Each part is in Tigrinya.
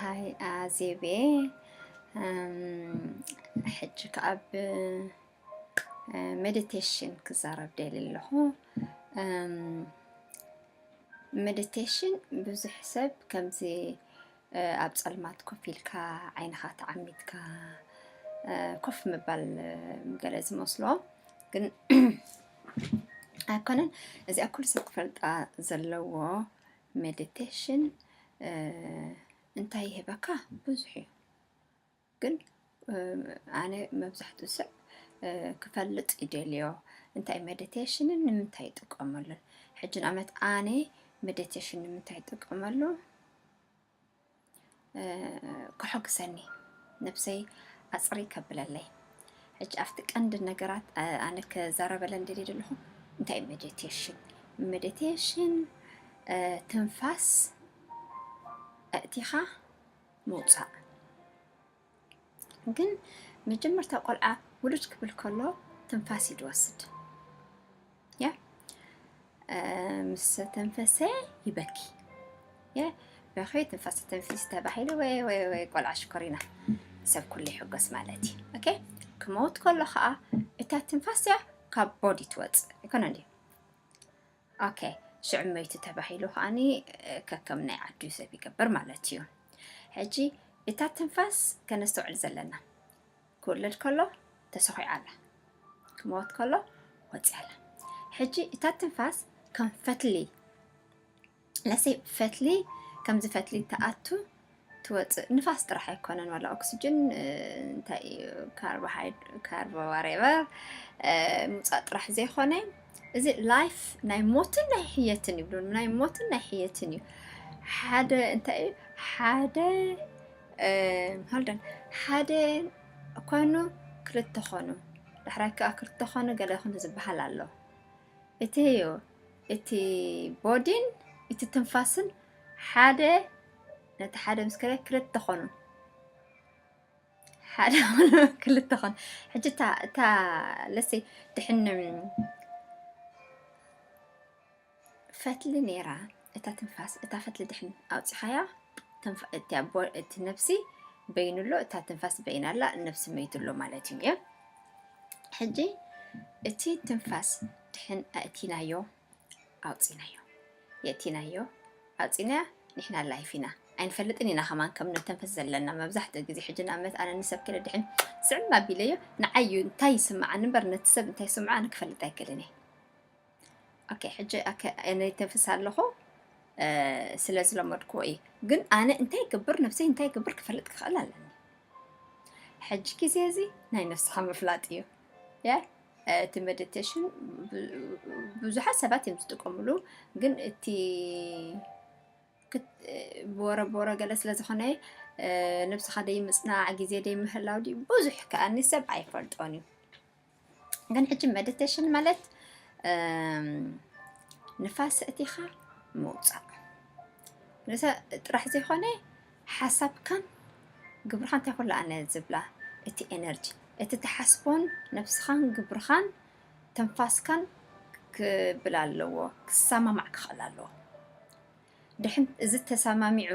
ኣይ ኣዜቤ፣ እም፣ ሕጂ ከኣ ብ-፣ እ፣ ሜዲቴሽን ክዛረብ ደሊ ኣለኹ። እም፣ ሜዲቴሽን ብዙሕ ሰብ ከምዚ፣ እ፣ ኣብ ጸልማት ኮፍ ኢልካ ዓይንኻ ተዓሚትካ፣ እ፣ ኮፍ ምባል፣ እ፣ ገለ ዝመስሎ፣ ግን ኣይኮነን። እዚኣ ኩሉ ሰብ ክፈልጣ ዘለዎ ሜዲቴሽን፣ እ፣ እንታይ ይህበካ? ብዙሕ እዩ። ግን፣ እ፣ ኣነ መብዛሕትኡ ሰብ፣ እ፣ ክፈልጥ ይደልዮ። እንታይ ሜዲቴሽንን ንምንታይ ይጥቀመሉን? ሕጂ ንኣብነት ኣነ ሜዲቴሽን ንምንታይ ይጥቀመሉ? እ፣ ከሐጉሰኒ፣ ነብሰይ ኣጽሪ ከብለለይ። ሕጂ ኣብቲ ቀንዲ ነገራት፣ እ፣ ኣነ ክዛረበለን ደልየ ዘለኹ እንታይ እዩ ሜዲቴሽን? ሜዲቴሽን፣ እ፣ ትንፋስ ኣእቲኻ ምውጻእ። ግን መጀመርታ ቆልዓ ውልድ ክብል ከሎ ትንፋስ እዩ ዝወስድ። ያ፣ እ፣ ምስ ተንፈሰ ይበኪ። ያ፣ በኺ ትንፋስ ተንፊስ ተባሂሉ ወይ፣ ወይ፣ ወይ ቆልዓ ሽኮሪና ሰብ ኩሉ ይሕጎስ ማለት እዩ። ኦኬ፣ ክመውት ከሎ ኸዓ እታ ትንፋስ እያ ካብ ቦዲ ትወጽእ። ኣይኮነን ድዩ? ኦኬ፣ ሽዑ መይቱ ተባሂሉ ከዓኒ፣ እ፣ ከከም ናይ ዓዱ ሰብ ይገብር ማለት እዩ። ሕጂ እታ ትንፋስ ከነስተውዕል ዘለና። ክውለድ ከሎ ተሰኺዓ ኣላ። ክመውት ከሎ ወጺኣ ኣላ። ሕጂ እታ ትንፋስ ከም ፈትሊ፣ ለሰይ ፈትሊ፣ ከምዚ ፈትሊ ትኣቱ ትወጽእ። ንፋስ ጥራሕ ኣይኮነን፣ ዋላ ኦክስጅን፣ እ፣ እንታይ እዩ፣ ካርቦሃይድ-፣ ካርቦ ዋሬቨር፣ እ፣ ምውጻእ ጥራሕ ዘይኮነ፣ እዚ ላይፍ ናይ ሞትን ናይ ሕየትን ይብሉ፣ ናይ ሞትን ናይ ሕየትን እዩ። ሓደ እንታይ እዩ? ሓደ፣ እ፣ hold on፣ ሓደ ኮኑ ክልተ ኮኑ፣ ዳሕራይ ከኣ ክልተ ኮኑ ገለ ኮኑ ዝበሃል ኣሎ። እቲ እዩ፣ እቲ ቦዲን እቲ ትንፋስን ሓደ፣ ነቲ ሓደ ምስ ከደ ክልተ ኮኑ። ሓደ ኮኑ፣ ክልተ ኮኑ። ሕጂ እታ፣ እታ፣ ለሰይ ድሕን ፈትሊ ነይራ፣ እታ ትንፋስ፣ እታ ፈትሊ ድሕን ኣውጺኻያ፣ ትንፋ-፣ እቲ ኣቦ-፣ እቲ ነብሲ በይኑ ኣሎ፣ እታ ትንፋስ በይና ኣላ፣ ነብሲ መይቱ ኣሎ ማለት እዩ። እየ። ሕጂ እቲ ትንፋስ ድሕን ኣእቲናዮ፣ ኣውጺናዮ፣ የእቲናዮ፣ ኣውጺናያ፣ ንሕና ላይፍ ኢና። ኣይንፈልጥን ኢና ከማን ከም ንተንፈስ ዘለና። መብዛሕትኡ ግዜ ሕጂ ንኣብነት ኣነ ንሰብ ከለ ድሕን ስዕም ኣቢለዮ፣ ንዓይ እዩ እንታይ ይስምዓኒ እምበር ነቲ ሰብ እንታይ ይስምዖ ኣነ ክፈልጥ ኣይክእልን እየ። ኦኬ፣ ሕጂ ኣከ-፣ ኣነ ይተንፍስ ኣለኹ፣ እ፣ ስለ ዝለመድኩዎ እየ። ግን ኣነ እንታይ ይገብር፣ ነብሰይ እንታይ ይገብር ክፈልጥ ክኽእል ኣለኒ። ሕጂ ግዜ እዚ ናይ ነፍስኻ ምፍላጥ እዩ። ያ፣ እቲ ሜዲቴሽን ብ-፣ ብዙሓት ሰባት እዮም ዝጥቀምሉ፣ ግን እቲ ክት-፣ ብወረ ብወረ ገለ ስለ ዝኾነ፣ እ፣ ነብስኻ ደይ ምጽናዕ፣ ግዜ ደይ ምህላው ድዩ ብዙሕ ከኣኒ ሰብ ኣይፈልጦን እዩ። ግን ሕጂ ሜዲቴሽን ማለት፣ እም፣ ንፋስ እቲኻ ምውጻእ። ንሰ-፣ ጥራሕ ዘይኮነ ሓሳብካን ግብርኻን እንታይ ኩሉ ኣነ ዝብላ፣ እቲ ኤነርጂ፣ እቲ ትሓስቦን ነብስኻን ግብርኻን ትንፋስካን ክብል ኣለዎ፣ ክሰማማዕ ክኽእል ኣለዎ። ድሕን እዚ ተሰማሚዑ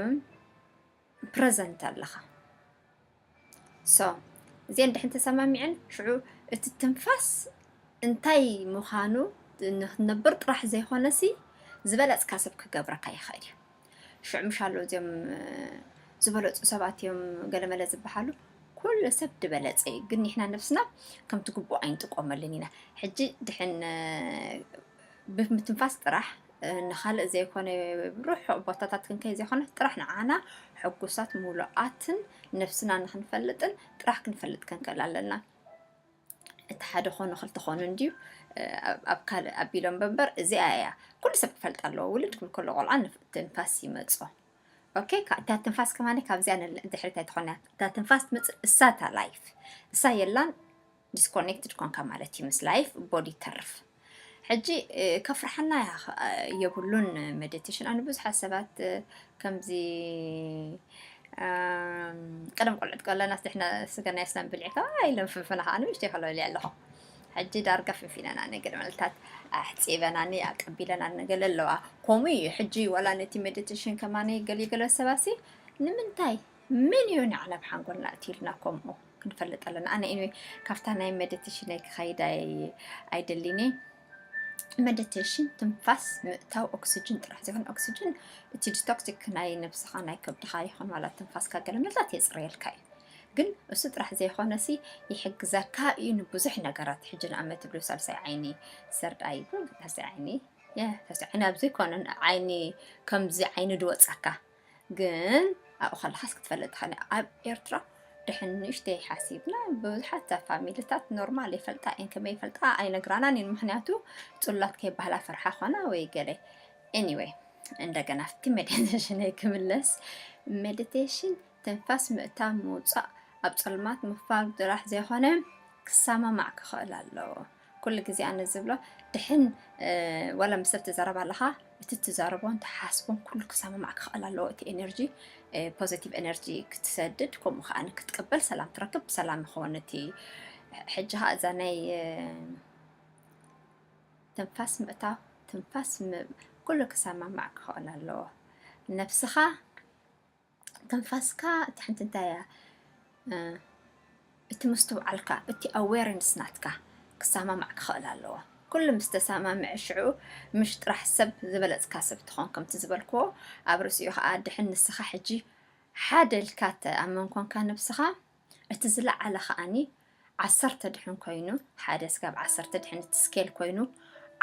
ፕረዘንት ኣለኻ። ሶ፣ እዚአን ድሕን ተሰማሚዐን፣ ሽዑ እቲ ትንፋስ እንታይ ምዃኑ ንክትነብር ጥራሕ ዘይኮነሲ፣ ዝበለጽካ ሰብ ክገብረካ ይኽእል እዩ። ሽዑ ምሽ ኣሎ እዚኦም፣ እ፣ ዝበለጹ ሰባት እዮም ገለመለ ዝበሃሉ። ኩሉ ሰብ ዝበለጸ እዩ፣ ግን ንሕና ነብስና ከምቲ ግቡእ ኣይንጥቀመሉን ኢና። ሕጂ ድሕን፣ እ፣ ብምትንፋስ ጥራሕ፣ እ፣ ንኻልእ ዘይኮነ ርሑቕ ቦታታት ክንከይ ዘይኮነ ጥራሕ ንዓና ሕጉሳት፣ ምሉኣትን ነብስና ንኽንፈልጥን ጥራሕ ክንፈልጥ ክንክእል ኣለና። እቲ ሓደ ኾኑ ክልተ ኾኑ እንድዩ፣ እ፣ ኣብ፣ ኣብ ካልእ ኣቢሎም በንበር እዚኣ እያ። ኩሉ ሰብ ክፈልጥ ኣለዎ። ውልድ ክብል ከሎ ቆልዓ ንፍ-፣ ትንፋስ ይመጾ። ኦኬ፣ ካ-፣ እታ ትንፋስ ከማኒ ካብዚኣ ንል-፣ ድሕሪት ኣይትኾንያ። እታ ትንፋስ ትመጽእ እሳ እታ ላይፍ። እሳ የላን፣ ዲስኮኔክትድ ኮንካ ማለት እዩ። ምስ ላይፍ ቦዲ ተርፍ። ሕጂ፣ እ፣ ከፍርሓና ያ-፣ የብሉን ሜዲቴሽን። ኣነ ብዙሓት ሰባት፣ እ፣ ከምዚ፣ ኣም፣ ቀደም ቆልዑት ከለናስ ድሕና ስገናይ ስናን ብልዒ ከኣ ኢለን ፍንፍና ከኣ ንእሽተይ ከሎ በሊዐ ኣለኹ። ሕጂ ዳርጋ ፍንፊነና ነገር መልታት ኣሕጺበናኒ ኣቀቢለና ነገር ኣለዋ። ከምኡ እዩ። ሕጂ ዋላ ነቲ ሜዲቴሽን ከማኒ ገሊገለ ሰባሲ ንምንታይ መን እዩ ንዓና ብሓንጎልና እቲ ኢልና ከምኡ ክንፈልጥ ኣለና። ኣነ anyway ካብታ ናይ meditation ክኸይድ ኣይደሊኒ። Meditation ትንፋስ ምእታው ኦክስጅን ጥራሕ ዘይኮነ፣ ኦክስጅን እቲ detoxic ናይ ነብስኻ ናይ ከብድኻ ይኹን ዋላ ትንፋስካ ገለ መለታት የፅረየልካ እዩ። ግን እሱ ጥራሕ ዘይኮነሲ ይሕግዘካ እዩ ንብዙሕ ነገራት። ሕጂ ንኣመት ብሉ ሳልሳይ ዓይኒ፣ third eye ሳልሳይ ዓይኒ፣ yeah ሳልሳይ ዓይኒ ኣብዚ ኮነ ዓይኒ ከምዚ ዓይኒ ድወፀካ ግን ኣብኡ ከለኻስ ክትፈልጥ ትኽእል። ኣብ ኤርትራ ድሕን ንእሽተይ ሓሲብና ብዙሓት ፋሚልታት ኖርማል ይፈልጣ እየን። ከመይ ይፈልጣ ኣይነግራናን እየን። ምክንያቱ ጽላት ከይባህላ ፈርሓ ኾና ወይ ገለ። Anyway እንደገና ኣብቲ ሜዲቴሽን ክምለስ። ሜዲቴሽን ትንፋስ ምእታ ምውፃእ ኣብ ፀልማት ምፋል ጥራሕ ዘይኮነ ክሰማማዕ ክኽእል ኣለዎ። ኩሉ ግዜ ኣነ ዝብሎ ድሕን ዋላ ምስ ሰብ ትዛረብ ኣለኻ እቲ ትዛረቦን ትሓስቦን ኩሉ ክሰማማዕ ክኽእል ኣለዎ። እቲ ኤነርጂ ፖዘቲቭ ኤነርጂ ክትሰድድ ከምኡ ከዓ ክትቅበል ሰላም ትረክብ ሰላም ይኸውን። እቲ ሕጂ ከዓ እዛ ናይ ትንፋስ ምእታው ትንፋስ ኩሉ ክሰማማዕ ክኽእል ኣለዎ። ነብስኻ ትንፋስካ እቲ ሓንቲ እንታይ እያ እቲ ምስትውዓልካ እቲ ኣዌርነስ ናትካ ክሰማማዕ ክኽእል ኣለዎ። ኩሉ ምስ ተሰማምዐ ሽዑ ምሽ ጥራሕ ሰብ ዝበለፅካ ሰብ ትኾን ከምቲ ዝበልክዎ ኣብ ርእሲኡ ከዓ ድሕን ንስኻ ሕጂ ሓደ ኢልካ ተኣመን ኮንካ ነብስኻ እቲ ዝለዓለ ከዓኒ ዓሰርተ ድሕን ኮይኑ ሓደ ስጋብ ዓሰርተ ድሕን እቲ ስኬል ኮይኑ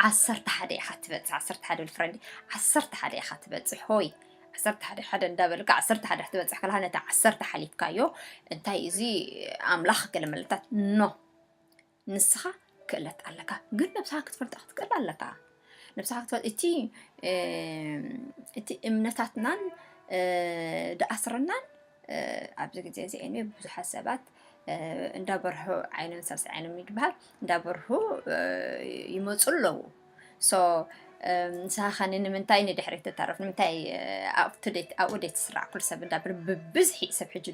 ዓሰርተ ሓደ ኢኻ ትበፅሕ። ዓሰርተ ሓደ ብል ፍረንዲ ዓሰርተ ሓደ ኢኻ ትበፅሕ። ሆይ ዓሰርተ ሓደ ሓደ እንዳበልካ ዓሰርተ ሓደ ክትበፅሕ ከለካ ነቲ ዓሰርተ ሓሊፍካዮ እንታይ እዚ ኣምላኽ ገለ መለታት ኖ ንስኻ ክእለት ኣለካ ግን ነብስኻ ክትፈልጣ ክትክእል ኣለካ። ነብስኻ ክትፈልጥ እቲ እቲ እምነታትናን ድኣስረናን ኣብዚ ግዜ እዚ ኒ ብዙሓት ሰባት እንዳበርሁ ዓይኖም ሰብሲ ዓይኖም ይድበሃል እንዳበርሁ ይመፁ ኣለዉ። So ንስኻ ከኒ ንምንታይ ንድሕሪት ትተርፍ ንምንታይ ኣብኡ ደይ ትስራዕ ኩሉ ሰብ እንዳብል ብብዝሒ ሰብ ሕጂ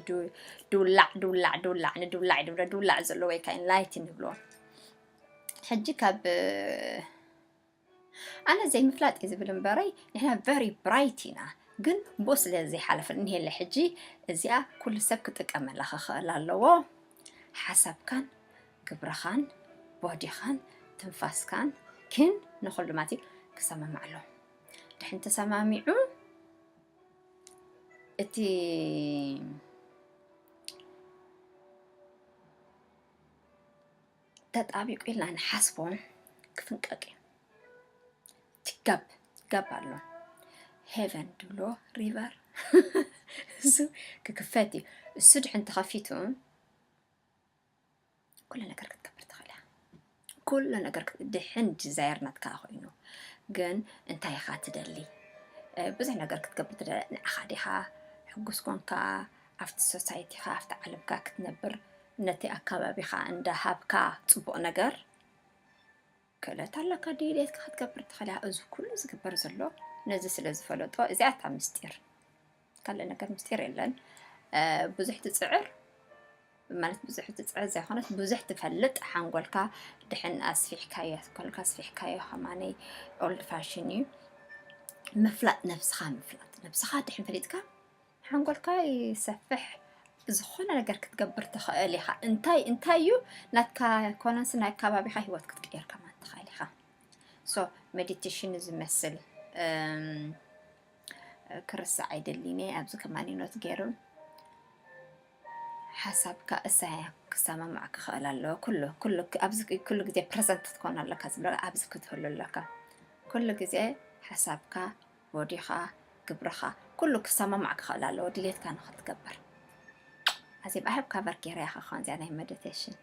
ድውላዕ ድውላዕ ድውላዕ ንድውላዕ ድብለ ድውላዕ ዘለዎ ወይ ከዓ ኢንላይት ንብሎ። ሕጂ ካብ ኣነ ዘይምፍላጥ እዩ ዝብል እምበረይ ንሕና very bright ኢና። ግን ብኡ ስለ ዘይሓለፈ እኒሄለ ሕጂ እዚኣ ኩሉ ሰብ ክጥቀመላ ክኽእል ኣለዎ። ሓሳብካን ግብርኻን ቦዲኻን ትንፋስካን ግን ንኹሉ ማለት ክሰማማዕ ኣለዎ። ድሕን ተሰማሚዑ እቲ ተጣቢቁ ኢልና ንሓስቦ ክፍንቀቅ እዩ። ትጋብ ጋብ ኣሎ ሄቨን ድብሎ ሪቨር እሱ ክክፈት እዩ። እሱ ድሕን ተኸፊቱ ኩሉ ነገር ክትገብር ትኽእል እያ። ኩሉ ነገር ድሕን ዲዛየር ናትካ ኮይኑ ግን እንታይ ኢኻ ትደሊ? ብዙሕ ነገር ክትገብር ትደሊ ንዓኻ ዲኻ ሕጉስ ኮንካ ኣብቲ ሶሳይቲኻ ኣብቲ ዓለምካ ክትነብር ነቲ ኣካባቢኻ እንዳሃብካ ፅቡቕ ነገር ክእለት ኣለካ ድሌትካ ክትገብር ትኽእል እያ። እዚ ኩሉ ዝግበር ዘሎ ነዚ ስለ ዝፈለጦ እዚኣ እታ ምስጢር ካልእ ነገር ምስጢር የለን። ብዙሕ ትፅዕር ማለት ብዙሕ ትፅዕር ዘይኮነት ብዙሕ ትፈልጥ ሓንጎልካ ድሕን ኣስፊሕካዮ ሓንጎልካ ኣስፊሕካዮ ከማነይ ኦልድ ፋሽን እዩ። ምፍላጥ ነብስኻ ምፍላጥ ነብስኻ ድሕን ፈሊጥካ ሓንጎልካ ይሰፍሕ። ዝኾነ ነገር ክትገብር ትኽእል ኢኻ። እንታይ እንታይ እዩ ናትካ ኮነንስ ናይ ከባቢኻ ህይወት ክትቅየር ከማን ትኽእል ኢኻ። So ሜዲቴሽን ዝመስል ክርስዕ ኣይደሊኒ ኣብዚ ከማን ኖት ገይሩ ሓሳብካ እሳያ ክሰማማዕ ክኽእል ኣለዎ። ኩሉ ኩሉ ኣብዚ ኩሉ ግዜ ፕረዘንት ክትኮን ኣለካ ዝብለ ኣብዚ ክትህሉ ኣለካ። ኩሉ ግዜ ሓሳብካ ቦዲኻ ግብርኻ ኩሉ ክሰማማዕ ክኽእል ኣለዎ ድሌትካ ንኽትገብር። ኣዚ ብኣህብ ካቨር ገይረ ያኸ ኾን እዚኣ ናይ ሜዲቴሽን